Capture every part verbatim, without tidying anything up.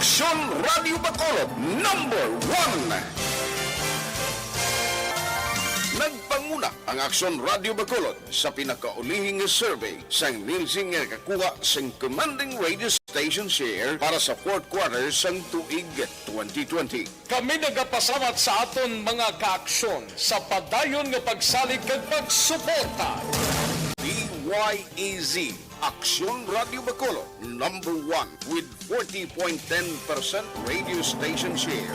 Aksyon Radio Bacolod, number one. Nagpanguna ang Aksyon Radio Bacolod sa pinakaulihi nga survey sang Nielsen nga nakakuha sing commanding radio station share para sa fourth quarter sang tuig twenty twenty. Kami nagapasalamat sa aton mga kaaksyon sa padayon nga pagsalig kag pagsuporta. D Y E Z, Aksyon Radio Bacolod, number one with forty point ten percent radio station share.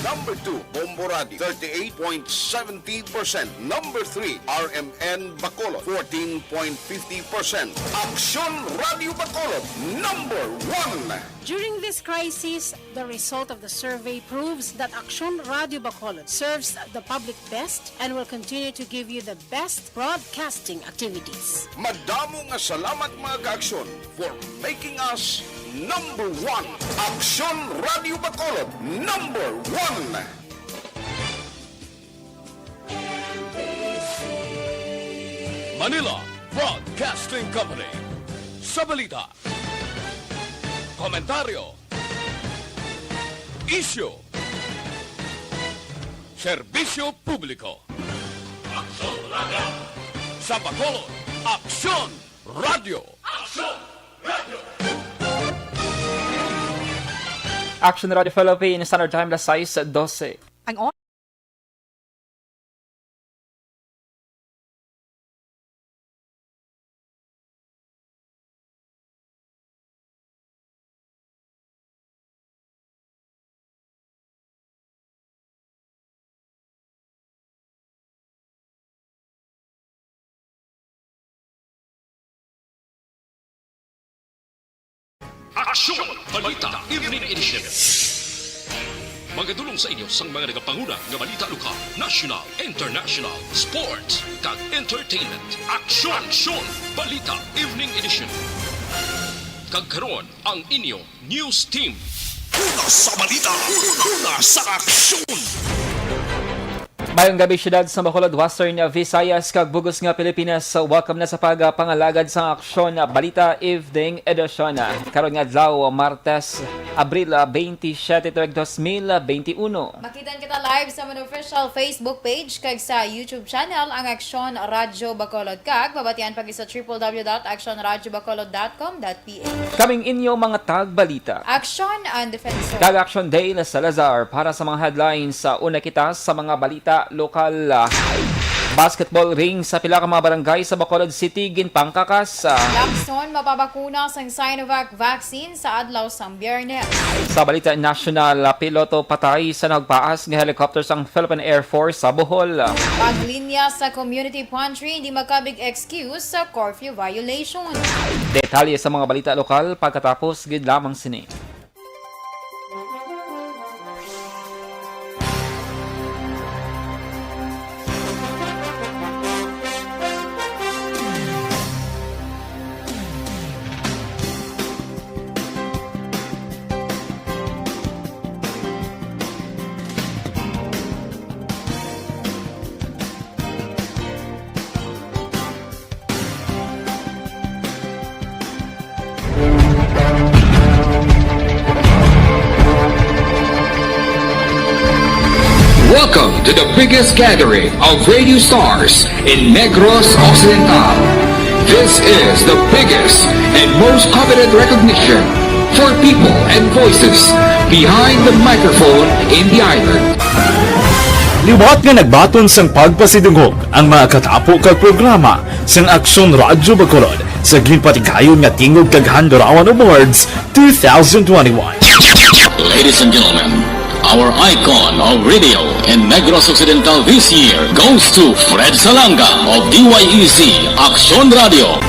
Number two, Bombo Radio, thirty-eight point seventy percent. Number three, R M N Bacolod, fourteen point fifty percent. Aksyon Radio Bacolod, number one. During this crisis, the result of the survey proves that Aksyon Radio Bacolod serves the public best and will continue to give you the best broadcasting activities. Madamo nga salamat, mga kaaksyon, for making us number one. Aksyon Radio Bacolod, number one. Manila Broadcasting Company. Sa balita, komentaryo, isyu, serbisyo publiko. Aksyon Radio. Sa Bacolod, Aksyon Radio. Aksyon Radio. Action Radio Philippines, Standard Time, alas sais dose. Ang Aksyon Balita Evening Edition. Magadulong sa inyo sang mga nagapanguna nga balita lokal, national, international, sports, kag entertainment. Aksyon! Aksyon Balita Evening Edition. Kag karon, ang inyo news team. Una sa balita, una sa aksyon. Mayong gabi, siyudad sa Bacolod, Western Visayas, kag bug-os nga Pilipinas. Welcome na sa pagpangalagad sa Aksyon Balita Evening Edition. Karon nga adlaw, Martes, Abril, ah, twenty-seven, tuig dos mil twenty-one. Makita kita live sa amon official Facebook page kag sa YouTube channel, ang Aksyon Radyo Bacolod, kag mabatian pa gid sa triple W dot action radyo bacolod dot com dot P H. Kaming inyo mga tagbalita. Aksyon ang Defensor. Kag Aksyon Dale Salazar para sa mga headlines. Sa una kita sa mga balita lokal. Basketball ring sa pila ka mga barangay sa Bacolod City ginpangkakas. Lacson mapabakuna sang Sinovac vaccine sa adlaw sang Biyernes. Sa balita nasyonal, piloto patay sa nagpaas nga helicopter sang Philippine Air Force sa Bohol. Paglinya sa community pantry hindi makabig excuse sa curfew violation. Detalye sa mga balita lokal pagkatapos gid lamang sini. Welcome to the biggest gathering of radio stars in Negros Occidental. This is the biggest and most coveted recognition for people and voices behind the microphone in the island. Liwat nga nagbaton sang pagpasidungog ang mga katapo kag programa sang Aksyon Radyo Bacolod sa ginpatigayon nga Tingog kag Handurawan Awards two thousand twenty-one. Ladies and gentlemen, our icon of radio in Negros Occidental this year goes to Fred Salanga of D Y E Z Aksyon Radio.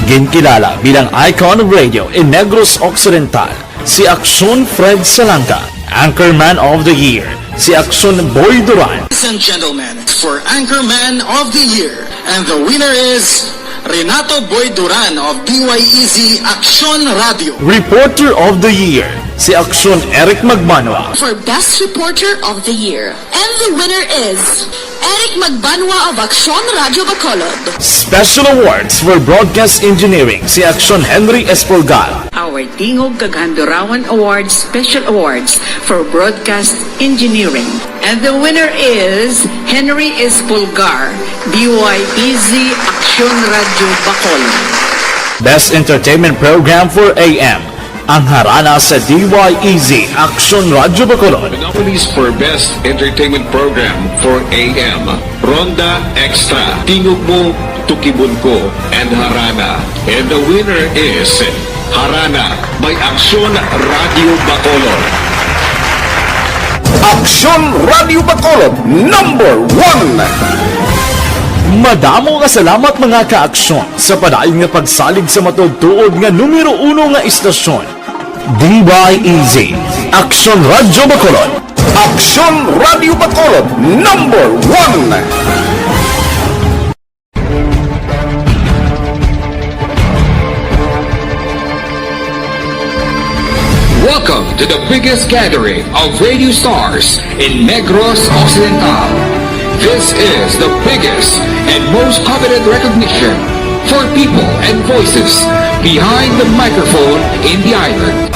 Ginkilala bilang icon of radio in Negros Occidental si Aksyon Fred Salanga, Anchorman of the Year si Aksyon Boy Duran. Ladies and gentlemen, for Anchorman of the Year, and the winner is Renato Boy Duran of D Y E Z Aksyon Radio. Reporter of the Year, si Aksyon Eric Magbanwa. For Best Reporter of the Year and the winner is Eric Magbanwa of Aksyon Radio Bacolod. Special Awards for Broadcast Engineering, si Aksyon Henry Espolgar. Our Tingog kag Handurawan Awards Special Awards for Broadcast Engineering. And the winner is Henry Espolgar, D Y E Z Aksyon Radio Bacolod. Best Entertainment Program for A M, ang harana sa D Y E Z Aksyon Radio Bacolod. The nominees for Best Entertainment Program for A M, Ronda Extra, Tingog Mo, Tukibon Ko, and Harana. And the winner is Harana by Aksyon Radio Bacolod. Aksyon Radio Bacolod, number one. Madamo nga salamat, mga ka-aksyon, sa padayon nga pagsalig sa matuod-tuod nga numero uno nga istasyon, D Y E Z, Aksyon Radio Bacolod. Aksyon Radio Bacolod, number one. Welcome to the biggest gathering of radio stars in Negros Occidental. This is the biggest and most coveted recognition for people and voices behind the microphone in the island.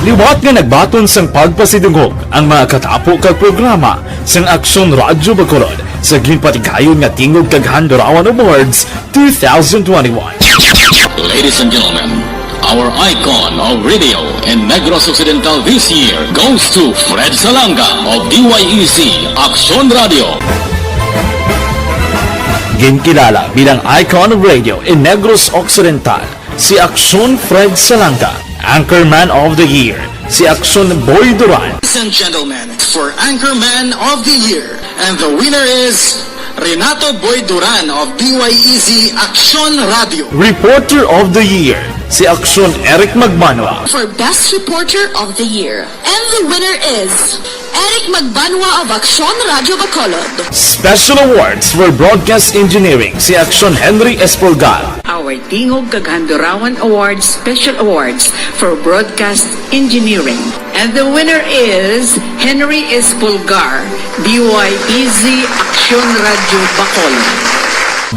Liwat nga nagbaton sang pagpasidungog ang mga katapo kag programa sang Aksyon Radyo Bacolod sa ginpatigayon nga Tingog kag Handurawan Awards two thousand twenty-one. Ladies and gentlemen, our icon of radio in Negros Occidental this year goes to Fred Salanga of D Y E Z Aksyon Radio. Ginkilala bilang icon of radio in Negros Occidental si Aksyon Fred Salanga. Anchorman of the Year, si Aksyon Boy Duran. Ladies and gentlemen, for Anchorman of the Year, and the winner is Renato Boy Duran of D Y E Z Aksyon Radio. Reporter of the Year, si Aksyon Eric Magbanwa. For Best Reporter of the Year, and the winner is Eric Magbanwa of Aksyon Radio Bacolod. Special Awards for Broadcast Engineering, si Aksyon Henry Espolgar. Our Tingog kag Handurawan Awards Special Awards for Broadcast Engineering. And the winner is Henry Espolgar, D Y E Z Aksyon Radio Bacolod.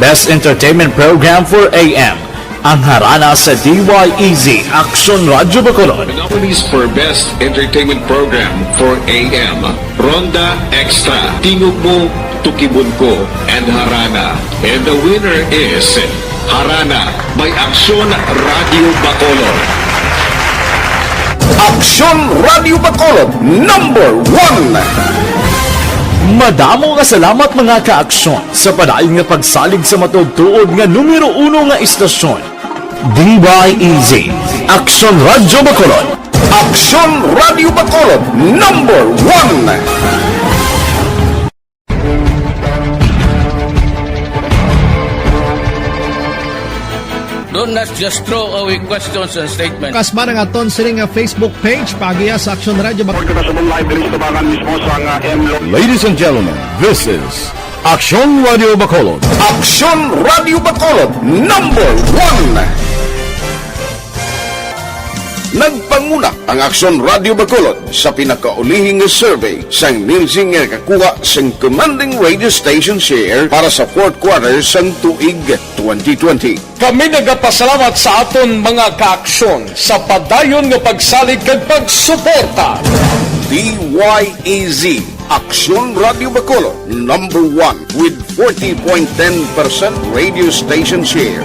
Best Entertainment Program for A M, ang harana sa D Y E Z Aksyon Radyo Bacolod. The nominees for Best Entertainment Program for A M, Ronda Extra, Tingog Mo, Tukibon Ko, and Harana. And the winner is Harana by Aksyon Radio Bacolod. Aksyon Radio Bacolod, number one. Madamo nga salamat, mga ka-aksyon, sa padayon nga pagsalig sa matuod-tuod nga numero uno nga istasyon, D Y E Z, Aksyon Radyo Bacolod. Aksyon Radyo Bacolod, number one. Don't, let's just throw away questions and statements. Kasba ang aton sini nga Facebook page, paagiha sa Aksyon Radyo Bacolod. Kita sa live diri sa tubangan mismo sa nga M Lo. Ladies and gentlemen, this is Aksyon Radio Bacolod. Aksyon Radio Bacolod, number one. Nagpanguna ang Aksyon Radio Bacolod sa pinakaulihing nga survey sang Nielsen nga nakakuha sang commanding radio station share para sa fourth quarter sang tuig twenty twenty. Kami nagapasalamat sa aton mga kaaksyon sa padayon nga pagsalig kag pagsuporta. D Y E Z, Aksyon Radio Bacolod, number one with forty point ten percent radio station share.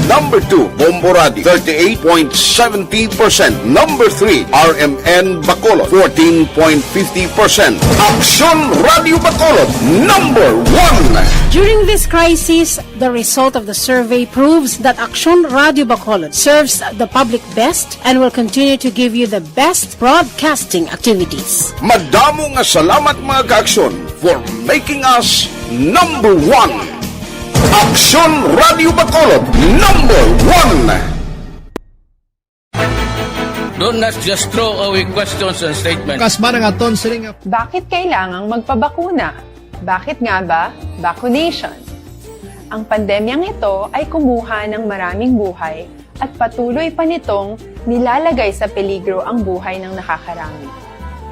Number two, Bombo Radio, thirty-eight point seventy percent. Number three, R M N Bacolod, fourteen point fifty percent. Aksyon Radio Bacolod, number one. During this crisis, the result of the survey proves that Aksyon Radio Bacolod serves the public best and will continue to give you the best broadcasting activities. Madamo nga salamat, mga kaaksyon, for making us number one. Aksyon Radio Bacolod, number one. Don't, let's just throw away questions and statements. Kasba ang aton sini nga Bakit kailangang magpabakuna? Bakit nga ba vaccination? Ang pandemyang ito ay kumuha ng maraming buhay at patuloy pa nitong nilalagay sa peligro ang buhay ng nakakarami.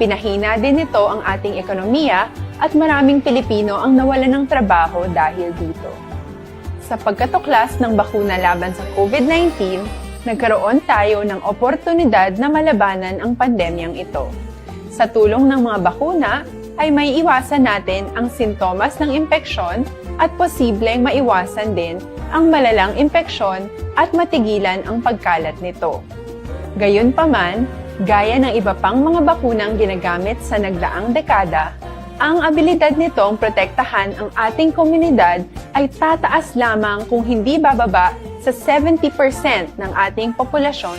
Pinahina din nito ang ating ekonomiya at maraming Pilipino ang nawalan ng trabaho dahil dito. Sa pagkatuklas ng bakuna laban sa COVID nineteen, nagkaroon tayo ng oportunidad na malabanan ang pandemyang ito. Sa tulong ng mga bakuna, ay may iwasan natin ang sintomas ng impeksyon at posibleng maiwasan din ang malalang impeksyon at matigilan ang pagkalat nito. Gayunpaman, gaya ng iba pang mga bakunang ginagamit sa nagdaang dekada, ang abilidad nitong protektahan ang ating komunidad ay tataas lamang kung hindi bababa sa seventy percent ng ating populasyon.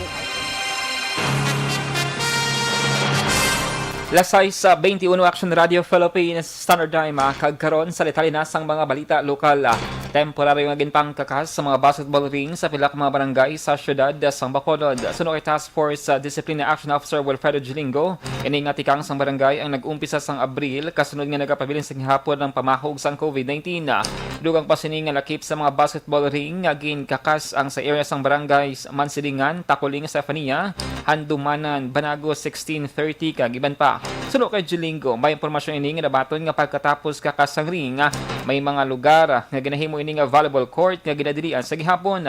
Las sais sa twenty-one, Action Radio Philippines, Standard Time, ah, kag karon sa detalye na sang mga balita lokal, ah. Temporaryo nga ginpangkakas sa mga basketball ring sa pila ka mga barangay sa siyudad, ah, sang Bacolod. Suno kay Task Force, ah, Discipline Action Officer Wilfredo Gilingo, ini nga tikang sang barangay ang nag-umpisa sang Abril, kasunod nga nagapabilin sa gihapon ang pamahog sang COVID nineteen. Dugang pa sini nga lakip sa mga basketball ring nga ginkakas ang sa area sang barangay Mansilingan, Takuling, Sefania, Handumanan, Banago, sixteen thirty, kag iban pa. Suno kay Gilingo, may impormasyon ini nga nabaton nga pagkatapos kakas sang ring, may mga lugar nga ginahimo ini nga volleyball court nga ginadilian sa gihapon.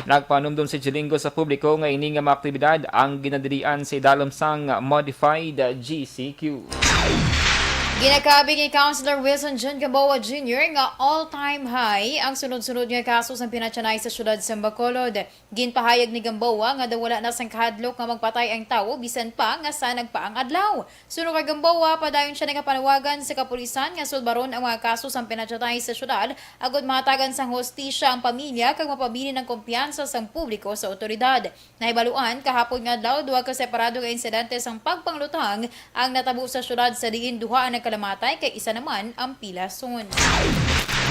Nagpanumdom si Gilingo sa publiko nga ini nga mga aktibidad ang ginadilian sa idalom sang modified G C Q. Ginakabig ni Councilor Wilson John Gamboa Junior nga all-time high ang sunod-sunod nga kaso sang pinatyanay sa siyudad sang Bacolod. Ginpahayag ni Gamboa nga daw wala na sang kahadlok nga magpatay ang tawo bisan pa nga sanag pa ang adlaw. Suno kay Gamboa, padayon siya nagapanawagan sa kapulisan nga sulbaron ang mga kaso sang pinatyanay sa siyudad agod mahatagan sang hustisya ang pamilya kag mapabilin ang kumpiyansa sang publiko sa awtoridad. Nahibaluan, kahapon nga adlaw, duha ka separado nga insidente sang pagpanglutang ang natabo sa siyudad sa diin duha ang nagkalamatay kag isa naman ang pilason.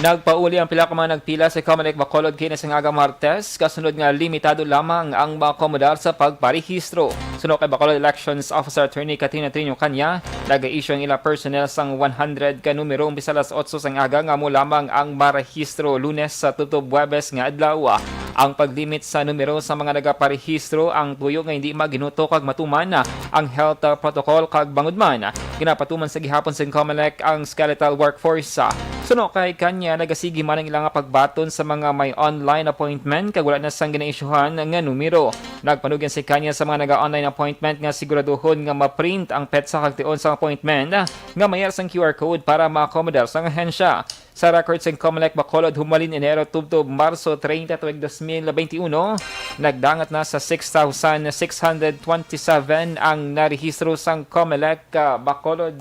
Nagpauli ang pila ka mga nagpila sa Comelec Bacolod kaina sang aga Martes, kasunod nga limitado lamang ang maakomodar sa pagparehistro. Suno kay Bacolod Elections Officer Attorney Katrina Triño Caña, naga-issue ang ila personnel sang one hundred ka numero umpisa alas otso sang aga nga amo lamang ang marehistro Lunes sa tubtob Huwebes nga adlaw. Ang paglimit sa numero sa mga nagaparehistro ang tuyo nga hindi maginuto kag matuman ang health, ah, protocol kag bangod man ginapatuman sa gihapon sang Comelec ang skeletal workforce. Suno kay Caña, nagasigi man ang ila nga pagbaton sa mga may online appointment kag wala na sang ginaisyuhan nga numero. Nagpanugyan si Caña sa mga naga-online appointment nga siguraduhon nga ma-print ang petsa kag tion sang appointment nga may-ara sang Q R code para ma-accommodate sang ahensya. Sa record sang Comelec Bacolod, humalin Enero tubtob Marso treinta tuig dos mil beintiuno, nagdangat na sa six thousand six hundred twenty-seven ang narehistro sang Comelec, ah, Bacolod.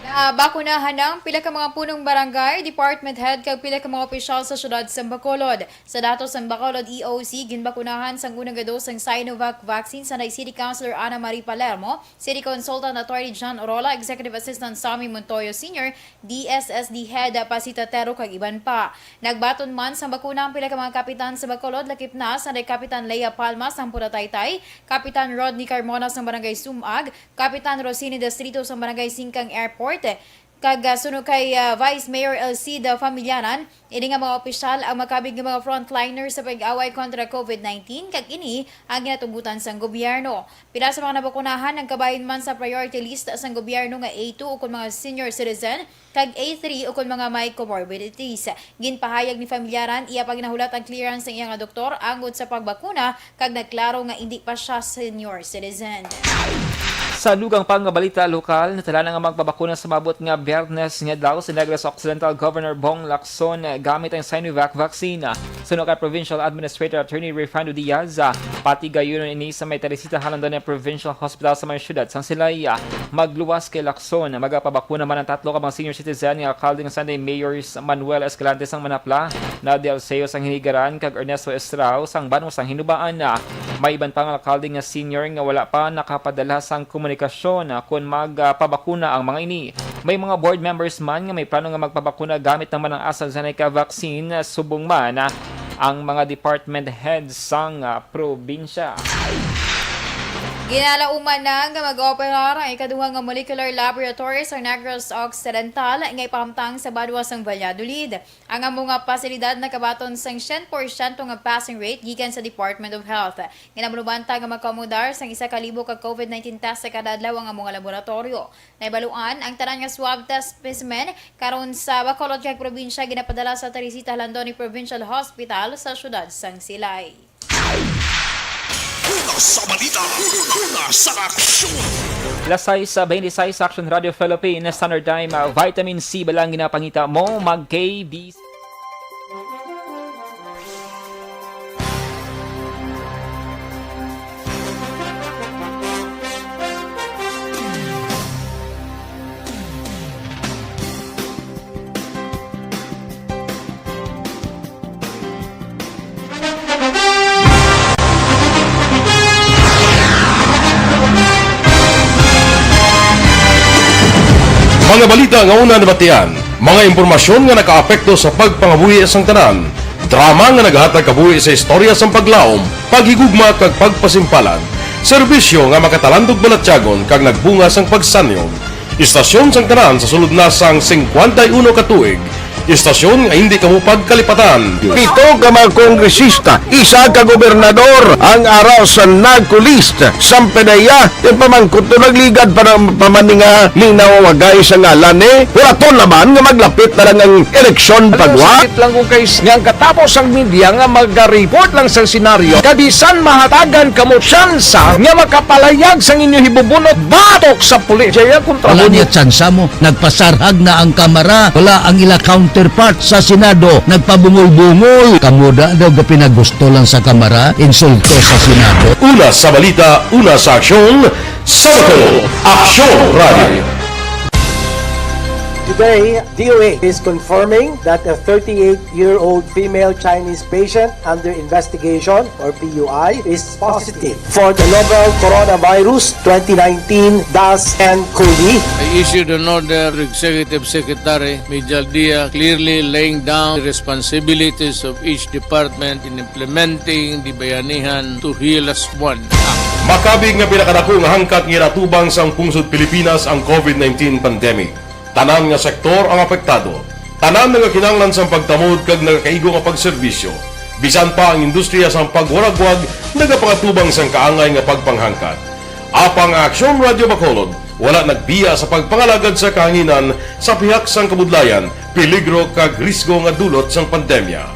Nabakunahan ang pila ka mga punong barangay, department head, kag pila ka mga opisyal sa siyudad sang Bacolod. Sa datos sang Bacolod E O C, ginbakunahan sang unang dos ang Sinovac vaccine sanday City Councilor Ana Marie Palermo, City Consultant Attorney John Orola, Executive Assistant Sammy Montoyo Senior, D S S D Head Pasita Tero, kag iban pa. Nagbaton man sang bakuna ang pila ka mga kapitan sa Bacolod, lakip na sanday Kapitan Lea Palma sang Purotaytay, Kapitan Rodney Carmona sang Barangay Sumag, Kapitan Rosini Destrito sang Barangay Singkang Airport, kag, ah, suno kay, ah, Vice Mayor Elcida Familiaran, ini nga mga opisyal ang makabig nga mga frontliner sa pag-away kontra COVID nineteen, kag ini ang ginatugutan sang gobyerno. Pila sa mga nabakunahan nagkabahin man sa priority list sang gobyerno nga A two ukon mga senior citizen, kag A three ukon mga may comorbidities. Ginpahayag ni Familiaran, iya pa ginahulat ang clearance sang iya nga doktor angod sa pagbakuna, kag nagklaro nga indi pa sia senior citizen. Sa dugang pa nga balita lokal, natalanan nga magpabakuna sa maabot nga Biyernes nga adlaw si Negros Occidental Governor Bong Lacson gamit ang Sinovac vaccine. Suno kay Provincial Administrator Attorney Rayfrando Diaz, patigayunon ini sa may Teresita Jalandone Provincial Hospital sa may siyudad sang Silay. Magluwas kay Lacson, magapabakuna man ang tatlo ka mga senior citizen nga alkalde nga sanday Mayors Manuel Escalante sang Manapla, Nadia Alceo sang Hinigaran, kag Ernesto Estrao sang Banwa sang Hinubaan. May iban pa nga alkalde nga senior nga wala pa nakapadala sang komunikasyon kon magpabakuna ang mga ini. May mga board members man nga may plano nga magpabakuna gamit naman ang AstraZeneca vaccine, subong man ang mga department heads sang, ah, probinsya. Ginalauman na nga mag-operar ang ikaduha nga molecular laboratory sa Negros Occidental nga ipahamtang sa banwa sang Valladolid. Ang amo nga pasilidad nakabaton sang siyento porsyento nga passing rate gikan sa Department of Health. Ginabanubanta nga makaamodar sang isa ka libo ka COVID nineteen test sa kada adlaw ang amo nga laboratoryo. Nahibaluan, ang tanan nga swab test specimen karon sa Bacolod kag probinsya ginapadala sa Teresita Lalondoni Provincial Hospital sa siyudad sang Silay. Una sa balita, una sa aksyon. Alas sais beintisais sa Aksyon Radio Philippines Standard Time, ah, vitamin C ba lang ginapangita mo? Mag-K B C. Mga balita nga una nabatian, mga impormasyon nga nakaapekto sa pagpangabuhi sang tanan, drama nga nagahatag kabuhi sa istorya sang paglaom, paghigugma kag pagpasimpalan, serbisyo nga makatalandog balatyagon kag nagbunga sang pagsanyog. Istasyon sang tanan sa sulod na sang singkwenta y uno ka tuig. Istasyon nga hindi kamo pagkalipatan. Pito ka mga kongresista, isa ka gobernador ang ara sa NAGCO list. Sampanaya, yung pamangkot to nagligad pa ng pamaninga ni nawawagay sa ngalan ni. Wala to naman nga maglapit na lang ang eleksyon pagwa. Sakit lang kung kay nga ang katapos ang media nga magareport lang sa senaryo. Kabisan mahatagan kamo tsansa nga makapalayag sang inyo hibubunot batok sa pulis. Jaya kontra Wala mo niya tsansa mo. Nagpasarhag na ang Kamara. Wala ang ila counterpart sa Senado. Nagpabungol-bungol. Kamo da daw gapinagusto lang sa Kamara, insulto sa Senado. Una sa balita, una sa aksyon, sa Bacolod, Aksyon Radio. Today, D O A is confirming that a thirty-eight-year-old female Chinese patient under investigation, or P U I, is positive for the novel coronavirus twenty nineteen dash N COVID. I issued an order to Executive Secretary Mijal Dia, clearly laying down the responsibilities of each department in implementing the Bayanihan to Heal Us One Act. Makabig nga pinakadako nga hangkat nga ginatubang sang pungsod Pilipinas ang COVID nineteen pandemic. Tanan nga sektor ang apektado. Tanan nga kinahanglan sang pagtamod kag nagakaigo nga pagserbisyo. Bisan pa ang industriya sang pagwaragwag nagapangatubang sang kaangay nga pagpanghangkat. Apang ang Aksyon Radio Bacolod wala nagbiya sa pagpangalagad sa kahanginan sa pihak sang kabudlayan, peligro kag risgo nga dulot sang pandemya.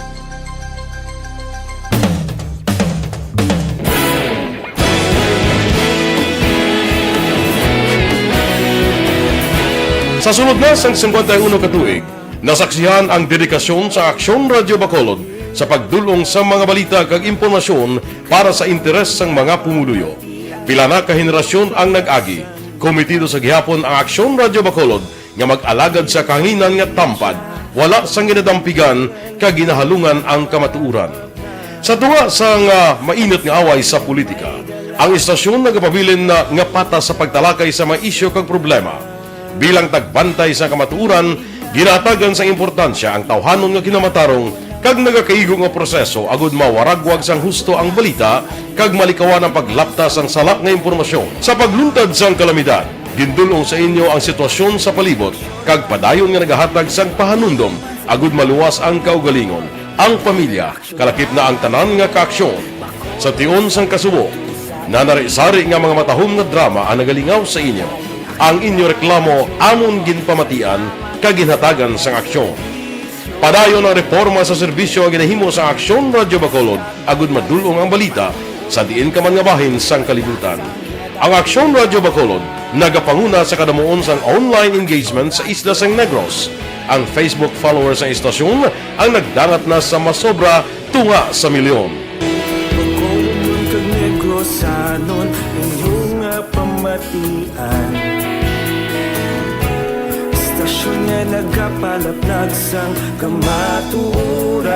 Sa sulod na sang singkwenta y uno ka tuig, nasaksihan ang dedikasyon sa Aksyon Radio Bacolod sa pagdul-ong sa mga balita kag impormasyon para sa interes sang mga pumuluyo. Pila na ka henerasyon ang nag-agi. Komitido sa gihapon ang Aksyon Radio Bacolod nga mag-alagad sa kahanginan nga tampad, wala sang ginadampigan kag ginahalungan ang kamatuoran. Sa tunga sang, ah, mainit nga away sa politika, ang istasyon nagapabilin na nga patas sa pagtalakay sa mga isyu kag problema. Bilang tagbantay sa kamatuoran, ginahatagan sang importansya ang tawhanon nga kinamatarong kag nagakaigo nga proseso agud mawaragwag sang husto ang balita kag malikawan ang paglapta sang sala nga impormasyon. Sa pagluntad sang kalamidad, gindul-ong sa inyo ang sitwasyon sa palibot kag padayon nga nagahatag sang pahanumdom agud maluwas ang kaugalingon, ang pamilya, kalakip na ang tanan nga kaaksyon. Sa tion sang kasubo, nanari-sari nga mga matahom nga drama ang nagalingaw sa inyo. Ang inyo reklamo amon ginpamatian kag ginhatagan sang aksyon. Padayon ang reporma sa serbisyo nga ginahimo sa Aksyon Radyo Bacolod agud madul-ong ang balita sa diin ka man nga bahin sang kalibutan. Ang Aksyon Radyo Bacolod nagapanguna sa kadamuon sang online engagement sa isla sang Negros. Ang Facebook followers sang istasyon ang nagdangat na sa masobra tunga sa milyon. Bacolod kag Negrosanon, inyo nga pamatian. Istasyon nga nagapalaplag sang kamatuoran.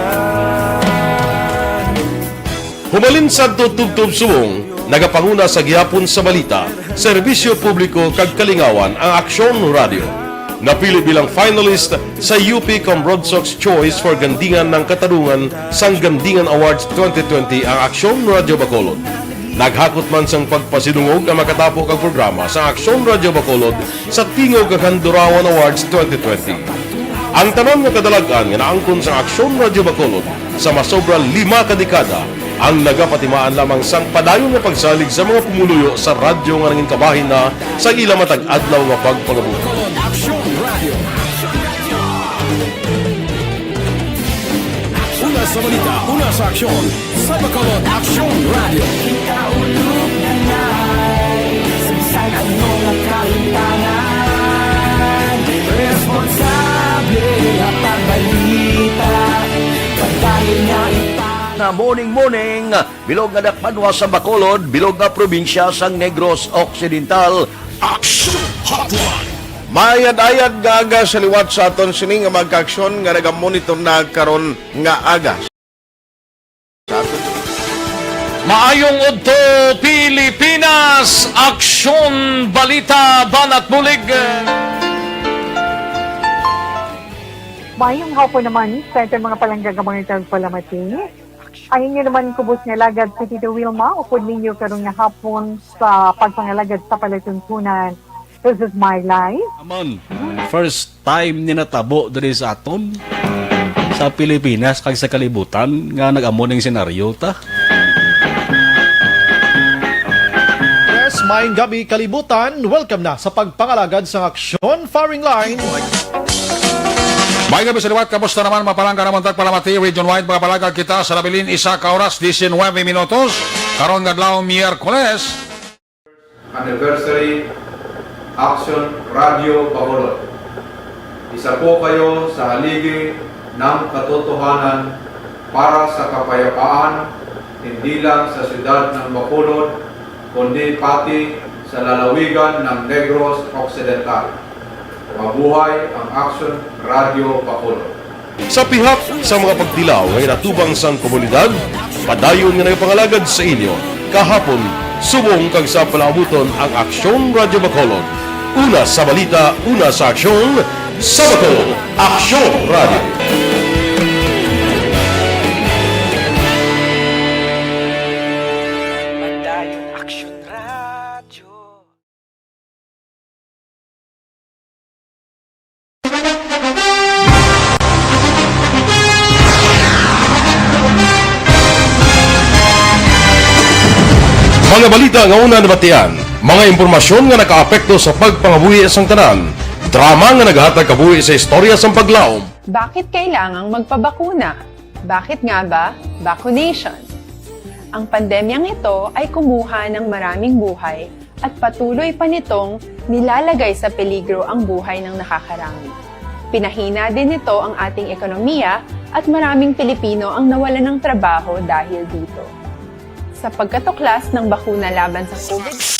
Humalin sadto tubtob subong, nagapanguna sa gihapon sa balita, serbisyo publiko kag kalingawan ang Aksyon Radyo. Napili bilang finalist sa U P Cambronsox Choice for Gandingan ng Katarungan sang Gandingan Awards twenty twenty ang Aksyon Radyo Bacolod. Naghakot man sang pagpasidungog ang makatapo kag programa sa Aksyon Radyo Bacolod sa Tingog kag Handurawan Awards twenty twenty. Ang tanan nga kadalag-an nga naangkon sa Aksyon Radyo Bacolod sa masobra lima ka dekada ang nagapatimaan lamang sang padayon nga pagsalig sa mga pumuluyo sa radyo nga nangin kabahin na sa ila matag adlaw nga pagpangabuhi. Bacolod Aksyon Radio. Una sa balita, una sa aksyon, sa Bacolod Aksyon Radio. Kita ulog na nai, sa bisan ano nga kahitangan, responsable nga pagbalita, padayon nga ipang- Na morning, morning, bilog nga dakpanwa sa Bacolod, bilog nga probinsya sang Negros Occidental. Action Hotline. Mayad-ayad nga aga sa liwat sa aton sini nga mga kaaksyon nga nagamonitor na karon nga aga. Sa aton. Maayong udto, Pilipinas! Aksyon, balita, banat bulig. Mayong hapon naman sa aton mga palangga nga mga tagpalamati. Ang inyo naman kubos nga alagad si Tito Wilma, upod ninyo karon nga hapon sa pagpangalagad sa palatuntunan. This is my life. Amon, first time ni natabo diri sa aton, sa Pilipinas kag sa kalibutan nga nag-amo ning senaryo ta. Yes, maayong gabi, kalibutan. Welcome na sa pagpangalagad sang Aksyon Firing Line. May gabi sa liwat, kamusta naman, mapalangga naman tagpalamati, region wide, mga palangga kita sa nabilin, isa ka oras, diecinuebe minutos, karon nga adlaw, Miyerkules. Anniversary Action Radio Bacolod. Isa po kayo sa haligi ng katotohanan para sa kapayapaan, hindi lang sa siyudad ng Bacolod, kundi pati sa lalawigan ng Negros Occidental. Mabuhay ang Action Radio Bacolod. Sa pihak sa mga pagtilaw nga inatubang sang komunidad, padayon nga nagapangalagad sa inyo kahapon, subong kag sa palaabuton ang Aksyon Radyo Bacolod. Una sa balita, una sa aksyon, sa Bacolod, Aksyon Radyo. Padayon Aksyon Radyo. Mga balita nga una nabatian, mga impormasyon nga nakaapekto sa pagpangabuhi sang tanan, drama nga naghatag kabuhi sa istorya sang paglaom. Bakit kailangang magpabakuna? Bakit nga ba vaccination? Ang pandemyang ito ay kumuha ng maraming buhay at patuloy pa nitong nilalagay sa peligro ang buhay ng nakakarami. Pinahina din nito ang ating ekonomiya at maraming Pilipino ang nawalan ng trabaho dahil dito. Sa pagkatuklas ng bakuna laban sa COVID,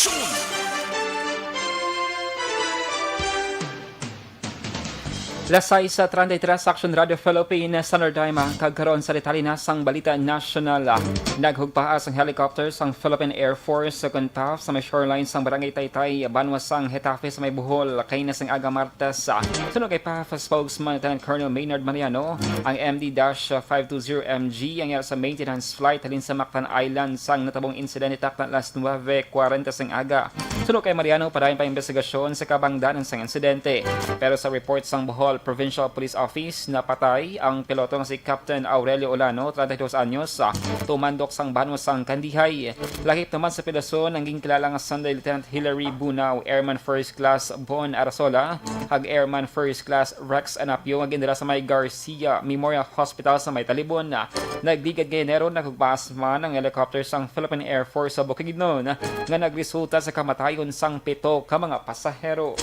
Las sais treinta y tres, Action Radio Philippines, Standard Time, kag karon sa detalye na sang balita nasyonal. Naghugpaa sang helicopter sang Philippine Air Force sa Contaf sa may shoreline sang Barangay Taytay, banwa sang Getafe sa may Bohol, kaina sang aga Martes. Suno kay PAF spokesman Lieutenant Colonel Maynard Mariano, ang M D dash five two zero M G ang yara sa maintenance flight halin sa Mactan Island sang natabong insidente takna alas nuebe kwarenta sang aga. Suno kay Mariano, padayon pa ang imbestigasyon sa kabangdanan sang insidente. Pero sa report sang Bohol Provincial Police Office, napatay ang piloto nga si Captain Aurelio Olano, treinta y dos anyos, tumandok sang banwa sang Kandihay. Lakip naman sa piloto ang ginkilala nga Sunday Lieutenant Hilary Bunao, Airman First Class Bon Arasola, kag Airman First Class Rex Anapio nga gindala sa may Garcia Memorial Hospital sa may Talibon. Nagligad nga Enero, naghugpas man ang helicopter sang Philippine Air Force sa Bukidnon nga nagresulta sa kamatayon sang pito ka mga pasahero.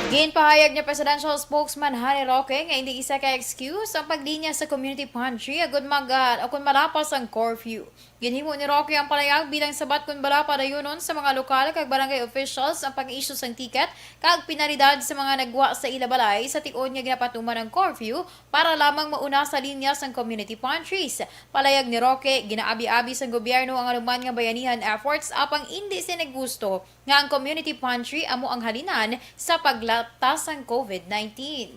Ginpahayag ni Presidential Spokesman Harry Roque nga indi isa ka excuse ang paglinya sa community pantry agud mag, ah, o kon malapas ang curfew. Ginhimo ni Roque ang palayag bilang sabat kon bala padayunon sa mga lokal kag barangay officials ang pag-issue sang ticket kag penalidad sa mga nagwa sa ila balay sa tion nga ginapatuman ang curfew para lamang mauna sa linya sang community pantries. Palayag ni Roque, ginaabi-abi sang gobyerno ang anuman nga bayanihan efforts apang indi sini gusto nga ang community pantry amo ang halinan sa paglatas sang COVID nineteen.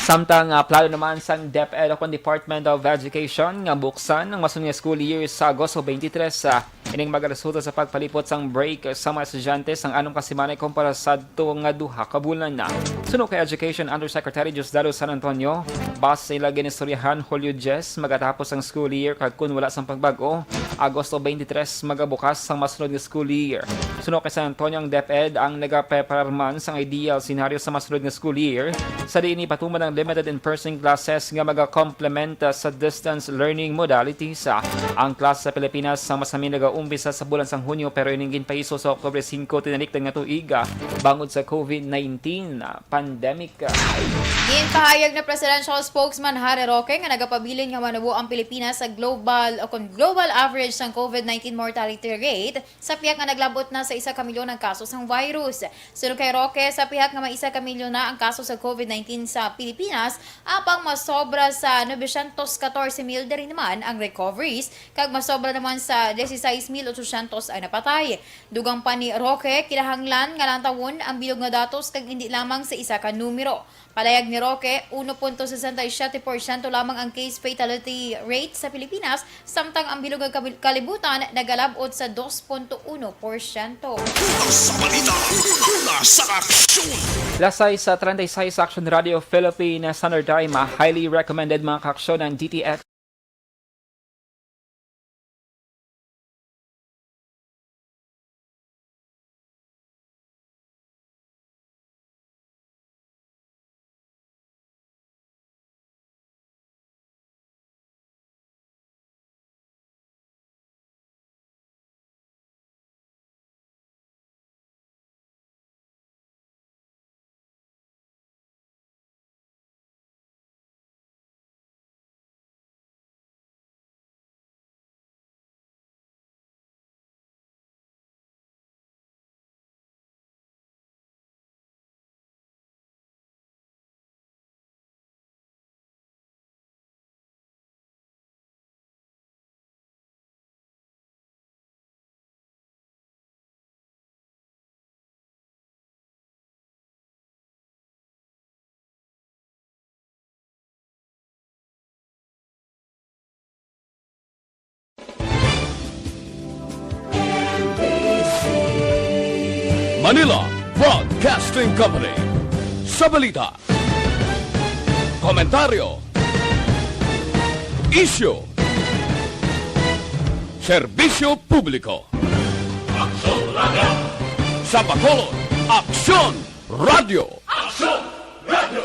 Samtang, ah, plano naman sang DepEd o kon Department of Education nga buksan ang masunod nga school year sa Agosto twenty-three, ah, ining magaresulta sa pagpalipot sang break sa mga estudyante sang anom ka semana kumpara sadto nga duha ka bulan na. Suno kay Education Undersecretary Diosdado San Antonio, base sa ila ginistoryahan, Hulyo diyes magatapos ang school year, kag kun wala sang pagbag-o, Agosto twenty-three magabukas ang masunod nga school year. Suno kay San Antonio, ang DepEd ang nagapreparar man sang ideal senaryo sa masunod nga school year, sa diin ipatuman ang limited in-person classes nga magakomplementa sa distance learning modalities. Ang klase sa Pilipinas sa masamin nagaumpisa sa bulan sang Hunyo, pero ining ginpaiso sa Oktubre singko tinalikdan nga tuig, ah, bangod sa COVID nineteen, ah, pandemic. Ginpahayag ni Presidential Spokesman Harry Roque nga nagapabilin nga manubo ang Pilipinas sa global o kon global average sang COVID nineteen mortality rate sa pihak nga naglabot na sa isa ka milyon ang kaso sang virus. Suno kay Roque, sa pihak nga may isa ka milyon na ang kaso sa COVID nineteen sa Pilipinas, apang masobra sa novecientos catorce mil diri naman ang recoveries, kag masobra naman sa dieciséis mil ochocientos ang napatay. Dugang pa ni Roque, kinahanglan nga lantawon ang bilog nga datos kag indi lamang sa isa ka numero. Palayag ni Roque, uno punto sesenta y siete porsyento lamang ang case fatality rate sa Pilipinas, samtang ang bilog nga kabil-, kalibutan nagalab-ot sa dos punto uno porsyento. Una sa balita, una sa aksyon. Las sais treinta y seis, Action Radio Philippines Standard Time, ah, highly recommended, mga kaaksyon, ang D T X. Manila Broadcasting Company. Sa balita, komentaryo, isyu, serbisyo publiko. Aksyon Radio. Sa Bacolod, Aksyon Radio. Aksyon Radio.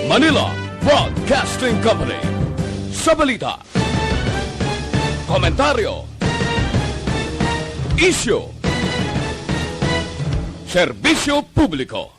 Manila Broadcasting Company. Sa balita, komentaryo, isyu, serbisyo publiko.